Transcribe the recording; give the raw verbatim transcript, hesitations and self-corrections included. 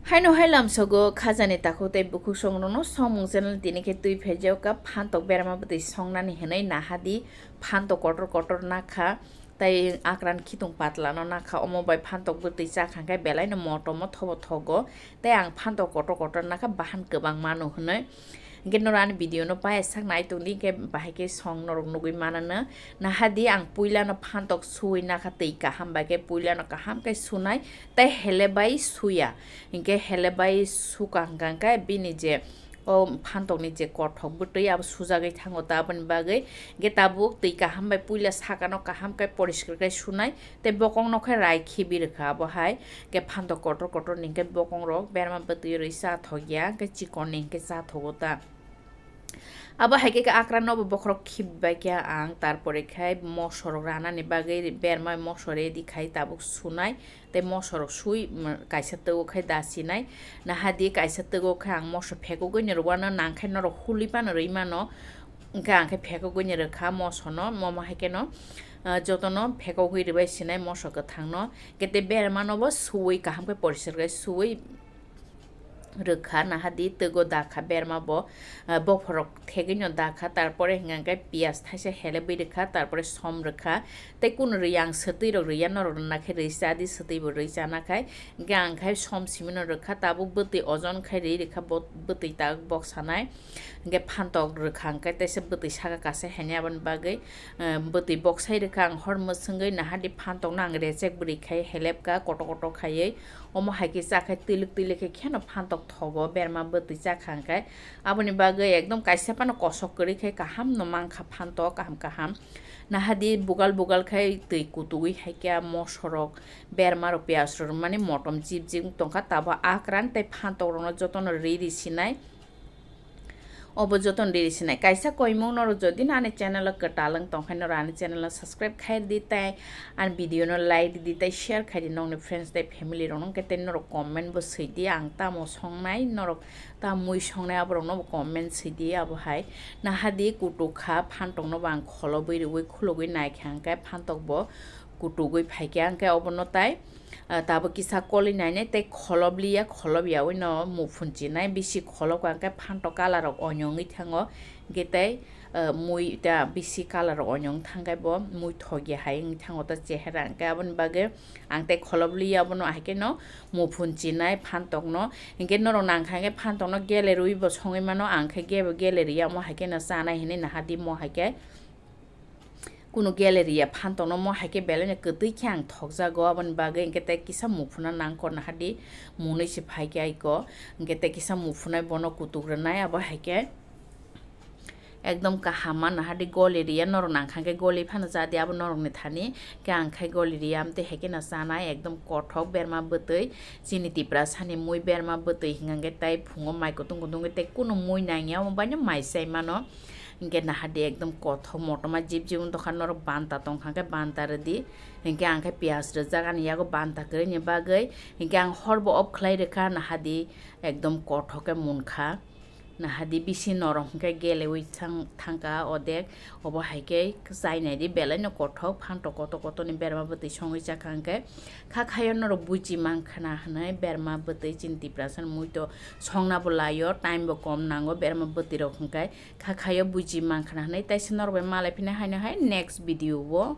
Haino hai lamsogo khajani takhuk tei bukhuk songrokno Somung channel tini khe twi phaijak kha phantok berma bwtwi songnani hwnwi nahadi phantok kotor kotor nakha tei akran khitung patlano nakha omo bai phantok bwtwi chakha khe belaino motomo thobo thogo tei ang phantok kotor kotor nakha bahan kwbang mano hwnwi. Hingke norok ani video no paya sak nai tongdi, hingke bahai ke song norok nugui manana. Nahadi ang puila no phantok sui nakha twi kaham bai ke puila no kaham ke sunai tei hele bai suya. Hingke hele bai suka hingka hingke bini je o phantok ni je kothok bwtwi abo sujagui thango ta aboni bagwi. Hingke tabuk twi kaham bai puila saka no kaham ke poriskar ke sunai tei bokong no khe rai khibi rwkha abo hai. Hingke phantok kotor kotor ni hingke bokong rok berma bwtwi rwi cha thok ya, hingke chikon ni hingke cha thogo ta. Abo hai khe akra no bo bokhorok khibbai khe ang, tarpore khe moso rok rana ni bagwi berma moso ready khai tabuk sunai tei moso rok sui, mm, kaisa twi o khai da sinai. Nahadi kaisa twi o khai ang moso phekogwi ni rwano nang khai norok huli phano rwi mano. Hingke ang khe phekogwi ni rwkha moso no, momo hai khe no, ah, joto no phekogwi rwbai sinai moso kwthang no. Hingke tei berma no bo sui kaham khe poriskar khe sui rwkha, nahadi twgo dakha berma bo, ah, bophorok thegwi no dakha, tarpore hingka khe piyaj thaisa helebwi rwkha, tarpore som rwkha, tei kunu rwi ang swtwi rok rwiya norok rwna khe rwi cha di, swtwi bo rwi chana khai, hingke ang khai som simi no rwkha, tabuk bwtwi ojon khai rwi rwkha bo, bwtwi tabuk boksanai, hingke phantok rwkha hingke teisa bwtwi saka kasai haini aboni bagwi, ah, bwtwi boksai rwkha ang hor mwswngwi, nahadi phantok no ang rejek bwrwi khai helep kha kotor kotor khaiwi. Omo hai khe cha khe twilwk twilwk khe kheno phantok thogo berma bwtwi cha kha hwnkhe. Aboni bagwi ekdom kaisa phano kosok kwrwi khe kaham no mankha phantok kaham kaham. Nahadi bugal bugal khai twi kutugwi hai khe moso rok berma rok piyaj rok mani motom jip jip wng tongkha tabo akran tei phantok rokno jotono ri ri sinai. Obo jotono ri ri sinai. Kaisa koimung norok jodi no ani channel o kwtal wng tongkha norok ani channel o subscribe khai di tei ani video no like di tei share khai di nokni friends tei family rok no, hwnkhe tei norok comment bo swi di ang tamo songnai norok ta mui songnai aborok no bo comment swi di abo hai. Nahadi kutuk kha phantok no bo ang kholobwi rwui khulugwi naikha hwnkhe phantok bo kutugwi phaikha hwnkhe obono tai, ah, tabuk kisa kolwi nainai tei kholop liya, kholop yaui no muphun chinai, bisi kholop ka hwnkhe phantok colour rok onyongwi thango, hwnkhe tei, ah, mui ta bisi colour rok onyong thangkhe bo mui thok ya hai wngwi thango ta chehera, hwnkhe aboni bagwi ang tei kholop liya abono hai khe no muphun chinai phantok no, hwnkhe norok nang kha hwnkhe phantok no gele rwui bo songwi mano, ang khe gebe gele rwya omo hai khe no chanai hinui nahadi mo hai khe. Kunu gele rwya phantok no mo hai khe belai no kwtwi khe ang thokjago, aboni bagwi hwnkhe tei kisa muphuna nang kor nahadi munui se phai khe aiko, hwnkhe tei kisa muphunai bono kutuk rwnai abo hai khe ekdom kaham ma nahadi goli rwya norok nang kha hwnkhe goli phano cha di abo norok ni thani, khe ang khai goli rwya amtwi hai khe no chanai ekdom kothok berma bwtwi chini Tiprasa ni mui berma bwtwi hwnkhe tei phungo mai kutung kutung khe tei kunu mui nang ya omo bai no mai chai mano. Hingke nahadi ekdom kothok motoma jip jip wng tongkha norok banta tongkha hingke banta rwdi. Hingke ang khe piyaj rwjak ani yago banta kwrwini bagwi. Hingke ang horbo off khlai rwkha nahadi ekdom kothok khe munkha. Nahadi bisi norok hingke gelewi thang-, thangkha odek. Obo hai khe chainaidi belaino kothok phantok kotor kotorni berma bwtwi songwi chakha hingke. Kha khayo norok buji mankha na hinwi berma bwtwi chini Tiprasa ni muito songnabo laio time bo kom nango berma bwtwi rok hingke. Kha khayo buji mankha na hinwi, taisa norok bai malai phina haino hai next video o.